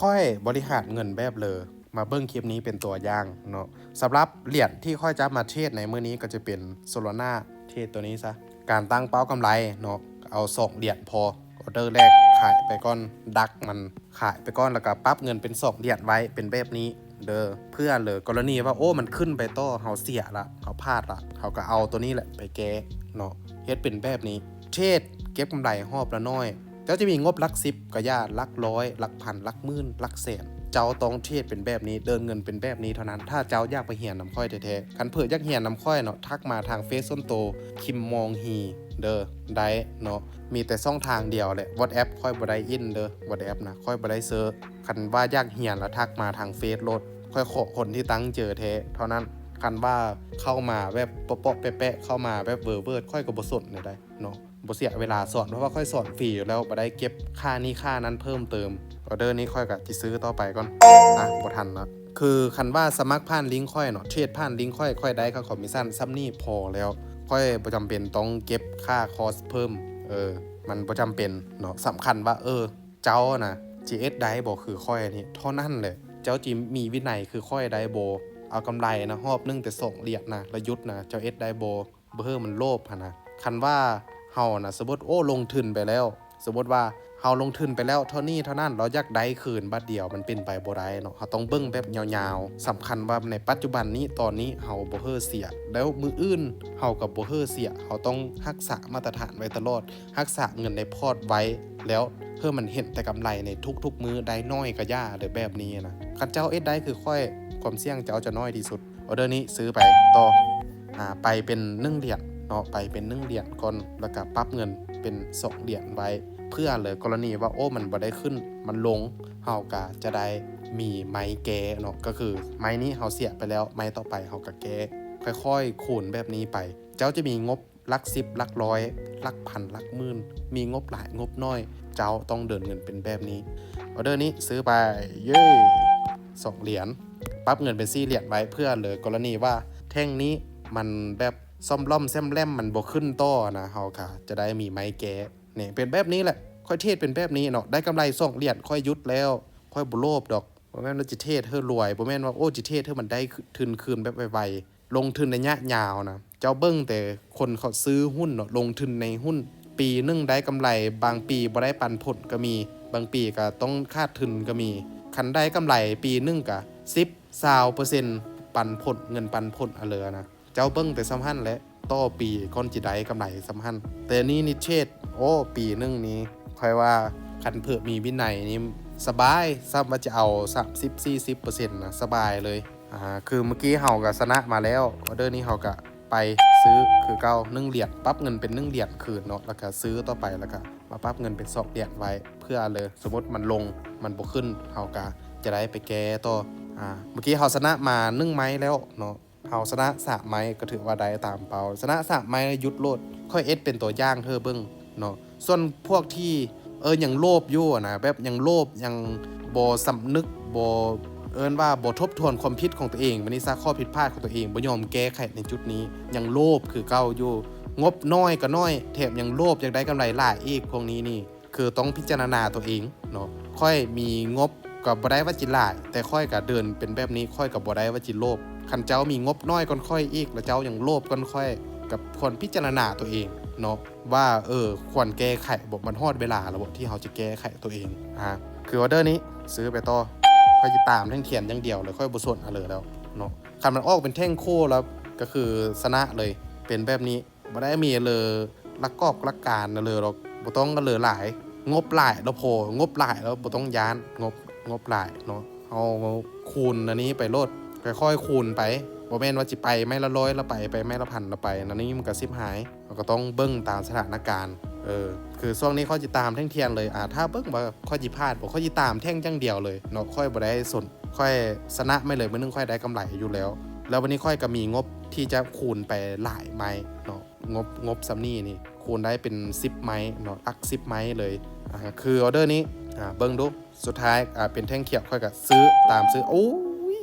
ຂ້ອຍບໍລິຫານເງິນແບບເລີ ມາເບິ່ງຄລິບນີ້ເປັນຕົວຢ່າງເນາະ. ສຳລັບຫຼຽນທີ່ຂ້ອຍຈະມາເທຣດໃນມື້ນີ້ກໍຈະເປັນ Solana ເທຣດຕົວນີ້ຊະ. ການຕັ້ງເປົ້າກຳໄລເນາະ ເອົາສອງຫຼຽນພໍ. ອໍເດີແລກຂາຍໄປກ່ອນ ດັກມັນຂາຍໄປກ່ອນ ແລ້ວກໍປັບເງິນເປັນສອງຫຼຽນໄວ້ ເປັນແບບນີ້ເດີ ເພື່ອເລີກໍລະນີວ່າ ໂອ້ ມັນຂຶ້ນໄປຕໍ່ ເຮົາເສຍລະ ເຮົາພາດລະ ເຮົາກໍເອົາຕົວນີ້ແຫຼະໄປແກ້ເນາະ. ເຮັດເປັນແບບນີ້ ເທຣດເກັບກຳໄລຮອບລະໜ້ອຍ. ເຈົ້າຈະມີງົບຫຼັກສິບກໍຢ່າ ຫຼັກຮ້ອຍ ຫຼັກພັນ ຫຼັກໝື່ນ ຫຼັກແສນ. ເຈົ້າຕ້ອງເທຣດເປັນແບບນີ້ ເດີນເງິນເປັນແບບນີ້ເທົ່ານັ້ນ ຖ້າເຈົ້າຢາກໄປຮຽນນຳຂ້ອຍແທ້ໆ. ຄັນເຜີຢາກຮຽນນຳຂ້ອຍເນາະ ທັກມາທາງເຟສສ່ວນໂຕ ຄິມມອງຮີ ເດີ ໄດ້ເນາະ. ມີແຕ່ຊ່ອງທາງດຽວແຫຼະ WhatsApp ຂ້ອຍບໍ່ໄດ້ອິນເດີ WhatsApp ນະ ຂ້ອຍບໍ່ໄດ້ເຊີ. ຄັນວ່າຢາກຮຽນລະທັກມາທາງເຟສໂລດ ຂ້ອຍຂໍຄົນທີ່ຕັ້ງເຈີແທ້ເທົ່ານັ້ນ. ຄັນວ່າເຂົ້າມາແບບເປາະໆແປະໆ ເຂົ້າມາແບບເວີເວີດ ຂ້ອຍກໍບໍ່ສົນແນວໃດເນາະ. ບໍ່ເສຍເວລາສອນ ເພາະວ່າຂ້ອຍສອນຟຣີຢູ່ແລ້ວ ບໍ່ໄດ້ເກັບຄ່ານີ້ຄ່ານັ້ນເພີ່ມເຕີມ. ອໍເດີນີ້ຂ້ອຍກໍຊິຊື້ຕໍ່ໄປກ່ອນ ອ່ະ ບໍ່ທັນລະ. ຄືຄັນວ່າສະໝັກຜ່ານລິງຂ້ອຍເນາະ ເທຣດຜ່ານລິງຂ້ອຍ ຂ້ອຍໄດ້ຄ່າຄອມມິຊັນສ່ຳນີ້ພໍແລ້ວ. ຂ້ອຍບໍ່ຈຳເປັນຕ້ອງເກັບຄ່າຄອສເພີ່ມ ເອີ ມັນບໍ່ຈຳເປັນເນາະ. ສຳຄັນວ່າ ເອີ ເຈົ້ານະ ຊິເຮັດໄດ້ບໍ່ຄືຂ້ອຍນີ້ເທົ່ານັ້ນແຫຼະ. ເຈົ້າຊິມີວິໄນຄືຂ້ອຍໄດ້ບໍ່? ເອົາກຳໄລນະ ຮອບໜຶ່ງແຕ່ສອງຫຼຽນນະ ລະຢຸດນະ ເຈົ້າເຮັດໄດ້ບໍ່? ບໍ່ໃຫ້ມັນໂລບຫັ້ນນະ. ຄັນວ່າເຮົານະ ສົມມຸດ ໂອ້ ລົງທຶນໄປແລ້ວ ສົມມຸດວ່າເຮົາລົງທຶນໄປແລ້ວເທົ່ານີ້ເທົ່ານັ້ນ ເຮົາຢາກໄດ້ຄືນບາດດຽວ ມັນເປັນໄປບໍ່ໄດ້ເນາະ. ເຮົາຕ້ອງເບິ່ງແບບຍາວໆ. ສຳຄັນວ່າໃນປັດຈຸບັນນີ້ ຕອນນີ້ເຮົາບໍ່ໃຫ້ເສຍ ແລ້ວມື້ອື່ນເຮົາກໍບໍ່ໃຫ້ເສຍ. ເຮົາຕ້ອງຮັກສາມາດຕະຖານໄວ້ຕະຫຼອດ ຮັກສາເງິນໃນພອດໄວ້ ແລ້ວໃຫ້ມັນເຫັນແຕ່ກຳໄລໃນທຸກໆມື້ ໄດ້ໜ້ອຍກໍຢ່າເດີ ແບບນີ້ນະ. ຄັນເຈົ້າເຮັດໄດ້ຄືຂ້ອຍ ຄວາມສ່ຽງເຈົ້າຈະນ້ອຍທີ່ສຸດ. ອໍເດີນີ້ຊື້ໄປຕໍ່ ອ່າ ໄປເປັນໜຶ່ງຫຼຽນເນາະ ໄປເປັນໜຶ່ງຫຼຽນກ່ອນ ແລ້ວກະປັບເງິນເປັນສອງຫຼຽນໄວ້ ເພື່ອເລີກໍລະນີວ່າ ໂອ້ ມັນບໍ່ໄດ້ຂຶ້ນ ມັນລົງ ເຮົາກະຈະໄດ້ມີໄມ້ແກ້ເນາະ. ກໍຄືໄມ້ນີ້ເຮົາເສຍໄປແລ້ວ ໄມ້ຕໍ່ໄປເຮົາກະແກ້ ຄ່ອຍໆຄູນແບບນີ້ໄປ. ເຈົ້າຈະມີງົບຫຼັກສິບ ຫຼັກຮ້ອຍ ຫຼັກພັນ ຫຼັກໝື່ນ ມີງົບຫຼາຍງົບໜ້ອຍ ເຈົ້າຕ້ອງເດີນເງິນເປັນແບບນີ້. ອໍເດີນີ້ຊື້ໄປ ເຢ້ ສອງຫຼຽນ ປັບເງິນເປັນສີ່ຫຼຽນໄວ້ ເພື່ອເລີກໍລະນີວ່າແທ່ງນີ້ມັນແບບສ້ອມຫຼອມແຊມແຫຼມ ມັນບໍ່ຂຶ້ນຕໍ່ນະ ເຮົາກະຈະໄດ້ມີໄມ້ແກ້. ນີ້ເປັນແບບນີ້ແຫຼະ ຂ້ອຍເທຣດເປັນແບບນີ້ເນາະ ໄດ້ກຳໄລສອງຫຼຽນ ຂ້ອຍຢຸດແລ້ວ ຂ້ອຍບໍ່ໂລບດອກ. ບໍ່ແມ່ນວ່າຊິເທຣດໃຫ້ລວຍ ບໍ່ແມ່ນວ່າ ໂອ້ ຊິເທຣດໃຫ້ມັນໄດ້ທຶນຄືນແບບໄວໆ. ລົງທຶນໄລຍະຍາວນະ ເຈົ້າເບິ່ງແຕ່ຄົນເຂົາຊື້ຫຸ້ນເນາະ ລົງທຶນໃນຫຸ້ນ ປີໜຶ່ງໄດ້ກຳໄລ ບາງປີບໍ່ໄດ້ປັນຜົນກໍມີ ບາງປີກໍຕ້ອງຂາດທຶນກໍມີ. ຄັນໄດ້ກຳໄລປີໜຶ່ງກໍສິບ ຊາວເປີເຊັນ ປັນຜົນ ເງິນປັນຜົນອາເລີນະ. ເຈົ້າເບິ່ງແຕ່ສ່ຳຫັ້ນແຫຼະ ຕໍ່ປີກ່ອນຊິໄດ້ກຳໄລສ່ຳຫັ້ນ. ແຕ່ນີ້ນິເທດ ໂອ້ ປີໜຶ່ງນີ້ ຂ້ອຍວ່າຄັນເຜີມີວິໄນນີ້ສະບາຍ ສ່ຳວ່າຈະເອົາສາມສິບ ສີ່ສິບເປີເຊັນນະ ສະບາຍເລີຍ. ອ່າ ຄືເມື່ອກີ້ເຮົາກໍຊະນະມາແລ້ວ ອໍເດີນີ້ເຮົາກໍໄປຊື້ຄືເກົ່າ ໜຶ່ງຫຼຽນ ປັບເງິນເປັນໜຶ່ງຫຼຽນຄືນເນາະ ແລ້ວກໍຊື້ຕໍ່ໄປ ແລ້ວກໍມາປັບເງິນເປັນສອງຫຼຽນໄວ້ ເພື່ອເລີສົມມຸດມັນລົງ ມັນບໍ່ຂຶ້ນ ເຮົາກໍຈະໄດ້ໄປແກ້ຕໍ່. ອ່າ ເມື່ອກີ້ເຮົາຊະນະມາໜຶ່ງໄມ້ແລ້ວເນາະ ເຮົາຊະນະສາມໄມ້ກໍຖືວ່າໄດ້ຕາມເປົ້າ ຊະນະສາມໄມ້ແລ້ວຢຸດໂລດ. ຂ້ອຍເຮັດເປັນຕົວຢ່າງໃຫ້ເບິ່ງເນາະ. ສ່ວນພວກທີ່ ເອີ ຍັງໂລບຢູ່ນະ ແບບຍັງໂລບ ຍັງບໍ່ສຳນຶກ ບໍ່ ເອີ້ນວ່າບໍ່ທົບທວນຄວາມຜິດຂອງຕົວເອງ ບາດນີ້ຊະ ຂໍ້ຜິດພາດຂອງຕົວເອງ ບໍ່ຍອມແກ້ໄຂໃນຈຸດນີ້ ຍັງໂລບຄືເກົ່າຢູ່ ງົບນ້ອຍກໍນ້ອຍ ແຖມຍັງໂລບຢາກໄດ້ກຳໄລຫຼາຍອີກ ພວກນີ້ນີ້ ຄືຕ້ອງພິຈາລະນາຕົວເອງເນາະ. ຂ້ອຍມີງົບກໍບໍ່ໄດ້ວ່າຊິຫຼາຍ ແຕ່ຂ້ອຍກໍເດີນເປັນແບບນີ້ ຂ້ອຍກໍບໍ່ໄດ້ວ່າຊິໂລບ. ຄັນເຈົ້າມີງົບນ້ອຍກ່ອນຂ້ອຍອີກ ແລ້ວເຈົ້າຍັງໂລບກ່ອນຂ້ອຍ ກໍຄວນພິຈາລະນາຕົວເອງເນາະ ວ່າ ເອີ ຄວນແກ້ໄຂບໍ່? ມັນຮອດເວລາແລ້ວບໍ່ທີ່ເຮົາຈະແກ້ໄຂຕົວເອງ? ອ່າ ຄືອໍເດີນີ້ຊື້ໄປຕໍ່ ຂ້ອຍຊິຕາມແທ່ງທຽນຢ່າງດຽວເລີຍ ຂ້ອຍບໍ່ສົນອາເລີແລ້ວເນາະ. ຄັນມັນອອກເປັນແທ່ງຄູ່ແລ້ວກໍຄືຊະນະເລີຍ ເປັນແບບນີ້. ບໍ່ໄດ້ມີເລີຫຼັກກອບຫຼັກການນະເລີດອກ ບໍ່ຕ້ອງກະເລີຫຼາຍ ງົບຫຼາຍແລ້ວພໍ ງົບຫຼາຍແລ້ວບໍ່ຕ້ອງຢ້ານ ງົບ ງົບຫຼາຍເນາະ. ເຮົາຄູນອັນນີ້ໄປໂລດ ຄ່ອຍໆຄູນໄປ ບໍ່ແມ່ນວ່າຊິໄປໄມ້ລະຮ້ອຍລະໄປ ໄປໄມ້ລະພັນລະໄປ ອັນນີ້ມັນກະຊິບຫາຍ. ເຮົາກໍຕ້ອງເບິ່ງຕາມສະຖານະການ. ເອີ ຄືຊ່ວງນີ້ຂ້ອຍຊິຕາມແທ່ງທຽນເລີຍ ອ່າ ຖ້າເບິ່ງວ່າຂ້ອຍຊິພາດບໍ່ ຂ້ອຍຊິຕາມແທ່ງຢ່າງດຽວເລີຍເນາະ ຂ້ອຍບໍ່ໄດ້ສົນ ຂ້ອຍຊະນະໄມ້ເລີຍ ມື້ໜຶ່ງຂ້ອຍໄດ້ກຳໄລຢູ່ແລ້ວ ແລ້ວວັນນີ້ຂ້ອຍກໍມີງົບທີ່ຈະຄູນໄປຫຼາຍໄມ້ເນາະ. ງົບ ງົບສ່ຳນີ້ນີ້ ຄູນໄດ້ເປັນສິບໄມ້ເນາະ ຫຼັກສິບໄມ້ເລີຍ. ອ່າ ຄືອໍເດີນີ້ ອ່າ ເບິ່ງດູ ສຸດທ້າຍ ອ່າ ເປັນແທ່ງຂຽວ ຂ້ອຍກໍຊື້ຕາມຊື້. ໂອ້ຍ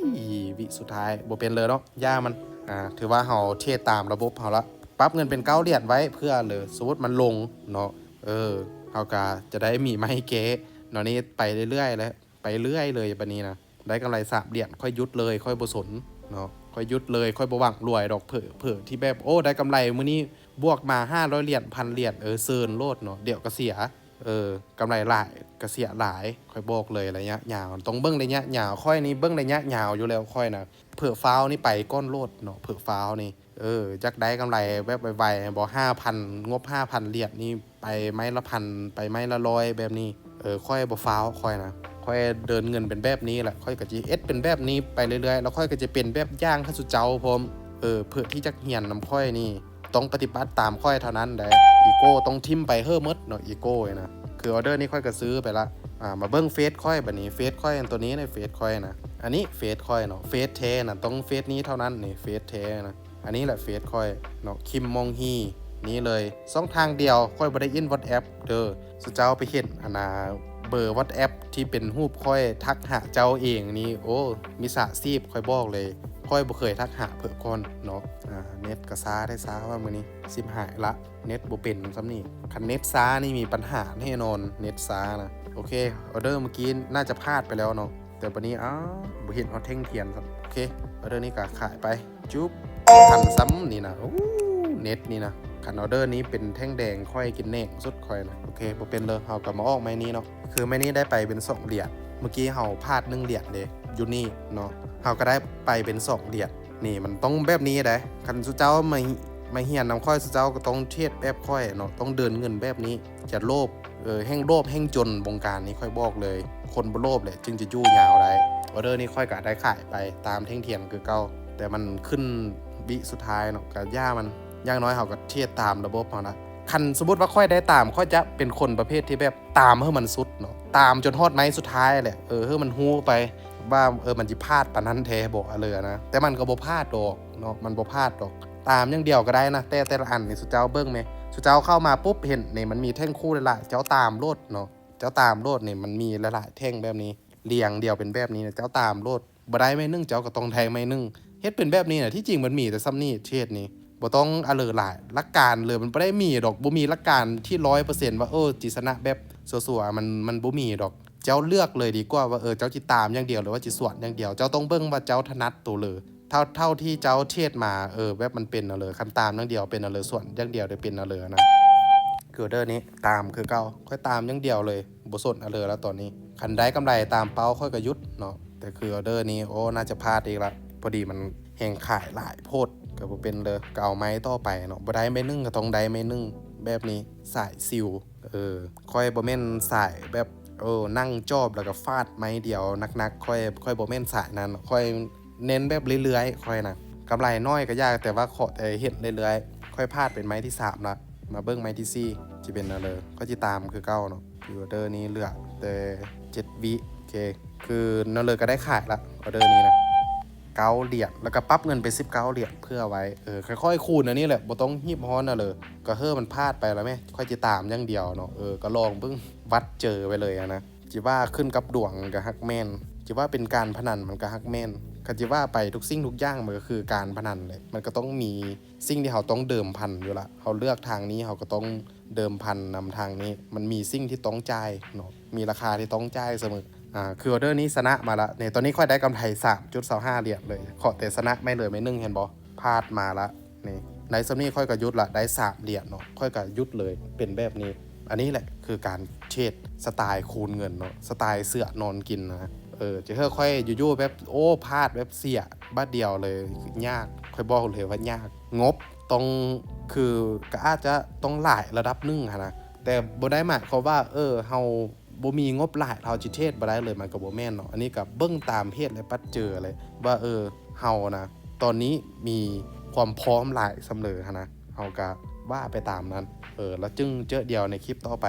ວິສຸດທ້າຍບໍ່ເປັນເລີເນາະ ຢ່າມັນ. ອ່າ ຖືວ່າເຮົາເທຣດຕາມລະບົບເຮົາລະ ປັບເງິນເປັນເກົ້າຫຼຽນໄວ້ ເພື່ອເລີສົມມຸດມັນລົງເນາະ ເອີ ເຮົາກໍຈະໄດ້ມີໄມ້ແກ້ເນາະ. ນີ້ໄປເລື້ອຍໆແລ້ວ ປເລື້ອຍເລີຍບາດນີ້ນະ. ໄດ້ກຳໄລສາມຫຼຽນ ຂ້ອຍຢຸດເລີຍ ຂ້ອຍບໍ່ສົນເນາະ ຂ້ອຍຢຸດເລີຍ ຂ້ອຍບໍ່ຫວັງລວຍດອກ. ເຜີ ເຜີທີ່ແບບ ໂອ້ ໄດ້ກຳໄລມື້ນີ້ບວກມາຫ້າຮ້ອຍຫຼຽນ ພັນຫຼຽນ ເອີ ເຊີນໂລດເນາະ ດຽວກໍເສຍ. ເອີ ກຳໄລຫຼາຍກໍເສຍຫຼາຍ ຂ້ອຍບອກເລີຍ ໄລຍະຍາວ ຕ້ອງເບິ່ງໄລຍະຍາວ. ຂ້ອຍນີ້ເບິ່ງໄລຍະຍາວຢູ່ແລ້ວ ຂ້ອຍນະ ເຜີຟ້າວນີ້ໄປກ່ອນໂລດເນາະ ເຜີຟ້າວນີ້. ເອີ ຢາກໄດ້ກຳໄລແບບໄວໆ ບໍ່ ຫ້າພັນ ງົບຫ້າພັນຫຼຽນນີ້ ໄປໄມ້ລະພັນ ໄປໄມ້ລະຮ້ອຍແບບນີ້. ເອີ ຂ້ອຍບໍ່ຟ້າວ ຂ້ອຍນະ ຂ້ອຍເດີນເງິນເປັນແບບນີ້ແຫຼະ ຂ້ອຍກໍຈະເຮັດເປັນແບບນີ້ໄປເລື້ອຍໆ ແລ້ວຂ້ອຍກໍຈະເປັນແບບຢ່າງໃຫ້ສູ່ເຈົ້າພ້ອມ. ເອີ ເພື່ອທີ່ຈະຮຽນນຳຂ້ອຍນີ້ ຕ້ອງປະຕິບັດຕາມຂ້ອຍເທົ່ານັ້ນເດ້. ອີໂກ້ຕ້ອງຖິ້ມໄປເຮີ້ໝົດເນາະ ອີໂກ້ນະ. ຄືອອເດີນີ້ຂ້ອຍກໍຊື້ໄປລະ. ອ່າ ມາເບິ່ງເຟສຂ້ອຍບາດນີ້ ເຟສຂ້ອຍ ອັນໂຕນີ້ໃນເຟສຂ້ອຍນະ ອັນນີ້ເຟສຂ້ອຍເນາະ ເຟສແທ້ນະ ຕ້ອງເຟສນີ້ເທົ່ານັ້ນນີ້ ເຟສແທ້ນະ. ອັນນີ້ແຫຼະເຟສຂ້ອຍເນາະ ຄິມມອງຮີ ນີ້ເລີຍ ຊ່ອງທາງດຽວ. ຂ້ອຍບໍ່ໄດ້ອິນວັອດແອັບເດີ ສູ່ເຈົ້າໄປເຫັນອັນນ່າ ເບີວັອດແອັບທີ່ເປັນຮູບຂ້ອຍທັກຫາເຈົ້າເອງນີ້ ໂອ້ ມິດສາຊີບ ຂ້ອຍບອກເລີຍ. ຂ້ອຍບໍ່ເຄີຍທັກຫາເພິ່ນກ່ອນເນາະ. ອ່າ ເນັດກໍຊ້າ ໄດ້ຊ້າວ່າມື້ນີ້ຊິບຫາຍລະ ເນັດບໍ່ເປັນສ່ຳນີ້. ຄັນເນັດຊ້ານີ້ມີບັນຫາແນ່ນອນ ເນັດຊ້ານະ. ໂອເຄ ອອເດີມື້ກີ້ໜ້າຈະພາດໄປແລ້ວເນາະ ແຕ່ບັດນີ້ ອ້າວ ບໍ່ເຫັນຮອດແທ່ງທຽນຊ້ຳ. ໂອເຄ ອອເດີນີ້ກໍຂາຍໄປ ຈຸບ ທັນຊ້ຳນີ້ນະ. ໂອ້ ເນັດນີ້ນະ ຄັນອອເດີນີ້ເປັນແທ່ງແດງ ຂ້ອຍກິນແໜງສຸດຂ້ອຍນະ. ໂອເຄ ບໍ່ເປັນເລີຍ ເຮົາກໍມາອອກໄມ້ນີ້ເນາະ. ຄືໄມ້ນີ້ໄດ້ໄປເປັນສອງຫຼຽນ ເມື່ອກີ້ເຮົາພາດໜຶ່ງຫຼຽນເດ້ ຢູ່ນີ້ເນາະ ເຮົາກໍໄດ້ໄປເປັນສອງຫຼຽນ. ນີ້ມັນຕ້ອງແບບນີ້ເດ້ ຄັນສູ່ເຈົ້າມາ ມາຮຽນນຳຂ້ອຍ ສູ່ເຈົ້າກໍຕ້ອງເທຣດແບບຂ້ອຍເນາະ ຕ້ອງເດີນເງິນແບບນີ້. ຢ່າໂລບ ເອີ ແຮ່ງໂລບແຮ່ງຈົນ ວົງການນີ້ຂ້ອຍບອກເລີຍ ຄົນບໍ່ໂລບແຫຼະຈຶ່ງຈະຢູ່ຍາວໄດ້. ອອເດີນີ້ຂ້ອຍກໍໄດ້ຂາຍໄປຕາມແທ່ງທຽນຄືເກົ່າ ແຕ່ມັນຂຶ້ນວິສຸດທ້າຍເນາະ ກໍຢ່າມັນ ຢ່າງໜ້ອຍເຮົາກໍເທຣດຕາມລະບົບເຮົານະ. ຄັນສົມມຸດວ່າຂ້ອຍໄດ້ຕາມ ຂ້ອຍຈະເປັນຄົນປະເພດທີ່ແບບຕາມໃຫ້ມັນສຸດເນາະ ຕາມຈົນຮອດໄມ້ສຸດທ້າຍແຫຼະ ເອີ ໃຫ້ມັນຮູ້ໄປວ່າ ເອີ ມັນຊິພາດປານນັ້ນແທ້ບໍ່ ອະເລີນະ. ແຕ່ມັນກໍບໍ່ພາດດອກເນາະ ມັນບໍ່ພາດດອກ. ຕາມຢ່າງດຽວກໍໄດ້ນະ ແຕ່ແຕ່ລະອັນນີ້ ສູ່ເຈົ້າເບິ່ງແມ ສູ່ເຈົ້າເຂົ້າມາປຸບ ເຫັນນີ້ມັນມີແທ່ງຄູ່ຫຼາຍໆ ເຈົ້າຕາມໂລດເນາະ ເຈົ້າຕາມໂລດນີ້ ມັນມີຫຼາຍໆແທ່ງແບບນີ້ ລຽງດຽວເປັນແບບນີ້ນະ ເຈົ້າຕາມໂລດ. ບໍ່ໄດ້ໄມ້ໜຶ່ງ ເຈົ້າກໍຕ້ອງໄດ້ໄມ້ໜຶ່ງ ເຮັດເປັນແບບນີ້ນະ. ທີ່ຈິງມັນມີແຕ່ສ່ຳນີ້ ເທຣດນີ້ ບໍ່ຕ້ອງອະເລີຫຼາຍ ຫຼັກການເລີຍ ມັນບໍ່ໄດ້ມີດອກ ບໍ່ມີຫຼັກການທີ່ຮ້ອຍເປີເຊັນວ່າ ເອີ ຊິຊະນະແບບຊົ່ວໆ ມັນ ມັນບໍ່ມີດອກ. ເຈົ້າເລືອກເລີຍດີກວ່າວ່າ ເອີ ເຈົ້າຊິຕາມຢ່າງດຽວ ຫຼືວ່າຊິສວນຢ່າງດຽວ. ເຈົ້າຕ້ອງເບິ່ງວ່າເຈົ້າຖະໜັດໂຕເລີ ເທົ່າ ເທົ່າທີ່ເຈົ້າເທຣດມາ ເອີ ແບບມັນເປັນແນວເລີ ຄັນຕາມຢ່າງດຽວເປັນແນວເລີ ສວນຢ່າງດຽວໄດ້ເປັນແນວເລີນະ. ຄືອອເດີນີ້ຕາມຄືເກົ່າ ຂ້ອຍຕາມຢ່າງດຽວເລີຍ ບໍ່ສົນອະເລີລະຕອນນີ້. ຄັນໄດ້ກຳໄລຕາມເປົ້າ ຂ້ອຍກໍຢຸດເນາະ ແຕ່ຄືອອເດີນີ້ ໂອ້ ໜ້າຈະພາດອີກລະ ພໍດີມັນແຮ່ງຂາຍຫຼາຍໂພດ ກໍບໍ່ເປັນເລີ ກໍເອົາໄມ້ຕໍ່ໄປເນາະ ບໍ່ໄດ້ໄມ້ໜຶ່ງກໍຕ້ອງໄດ້ໄມ້ໜຶ່ງ ແບບນີ້ ສາຍຊິວ. ເອີ ຂ້ອຍບໍ່ແມ່ນສາຍແບບ ເອີ ນັ່ງຈອບແລ້ວກໍຟາດໄມ້ດຽວໜັກໆ ຂ້ອຍ ຂ້ອຍບໍ່ແມ່ນສາຍນັ້ນ ຂ້ອຍເນັ້ນແບບເລື້ອຍໆ ຂ້ອຍນະ ກຳໄລໜ້ອຍກໍຢ່າ ແຕ່ວ່າຂໍແຕ່ເຫັນເລື້ອຍໆ. ຂ້ອຍພາດເປັນໄມ້ທີສາມລະ ມາເບິ່ງໄມ້ທີສີ່ ຊິເປັນແນວເລີ ຂ້ອຍຊິຕາມຄືເກົ່າເນາະ. ຄືອອເດີນີ້ເຫຼືອແຕ່ເຈັດວິ ໂອເຄ ຄືແນວເລີກໍໄດ້ຂາຍລະ ອອເດີນີ້ນະ ເກົ້າຫຼຽນ ແລ້ວກໍປັບເງິນໄປສິບເກົ້າຫຼຽນເພື່ອໄວ້. ເອີ ຄ່ອຍໆຄູນອັນນີ້ແຫຼະ ບໍ່ຕ້ອງຮີບຮ້ອນນະເລີ ກໍເຮີ້ມັນພາດໄປລະແມ້ ຂ້ອຍຊິຕາມຢ່າງດຽວເນາະ. ເອີ ກໍລອງເບິ່ງ ວັດເຈີໄວ້ເລີຍຫັ້ນນະ. ຊິວ່າຂຶ້ນກັບດວງກໍຮັກແມ່ນ ຊິວ່າເປັນການພະນັນມັນກໍຮັກແມ່ນ. ຄັນຊິວ່າໄປທຸກສິ່ງທຸກຢ່າງມັນກໍຄືການພະນັນແຫຼະ ມັນກໍຕ້ອງມີສິ່ງທີ່ເຮົາຕ້ອງເດີມພັນຢູ່ລະ. ເຮົາເລືອກທາງນີ້ເຮົາກໍຕ້ອງເດີມພັນນຳທາງນີ້ ມັນມີສິ່ງທີ່ຕ້ອງຈ່າຍເນາະ ມີລາຄາທີ່ຕ້ອງຈ່າຍສະເໝີ. ອ່າ ຄືອອເດີນີ້ຊະນະມາລະ ນີ້ ຕອນນີ້ຂ້ອຍໄດ້ກຳໄລສາມຈຸດສອງຫ້າຫຼຽນເລີຍ ຂໍແຕ່ຊະນະໄມ້ເລີໄມ້ໜຶ່ງ ເຫັນບໍ່ ພາດມາລະ. ນີ້ ໄດ້ສ່ຳນີ້ຂ້ອຍກໍຢຸດລະ ໄດ້ສາມຫຼຽນເນາະ ຂ້ອຍກໍຢຸດເລີຍ ເປັນແບບນີ້. ອັນນີ້ແຫຼະຄືການເທຣດສະໄຕລ໌ຄູນເງິນເນາະ ສະໄຕລ໌ເສືອນອນກິນນະ. ເອີ ຈະເຮີ້ຂ້ອຍຢູ່ໆແບບ ໂອ້ ພາດແບບເສຍບາດດຽວເລີຍ ຍາກ ຂ້ອຍບອກເລີຍວ່າຍາກ. ງົບຕ້ອງ ຄືກໍອາດຈະຕ້ອງຫຼາຍລະດັບໜຶ່ງຫັ້ນນະ ແຕ່ບໍ່ໄດ້ໝາຍຄວາມວ່າ ເອີ ເຮົາ ບໍ່ມີງົບຫຼາຍ ເຮົາຊິເທຣດບໍ່ໄດ້ເລີຍ ມັນກໍບໍ່ແມ່ນເນາະ. ອັນນີ້ກໍເບິ່ງຕາມເຫດ ແລະ ປັດເຈີຍເລີຍວ່າ ເອີ ເຮົານະ ຕອນນີ້ມີຄວາມພ້ອມຫຼາຍສ່ຳເລີຫັ້ນນະ ເຮົາກໍວ່າໄປຕາມນັ້ນ. ເອີ ແລ້ວຈຶ່ງເຈີດຽວໃນຄລິບຕໍ່ໄປ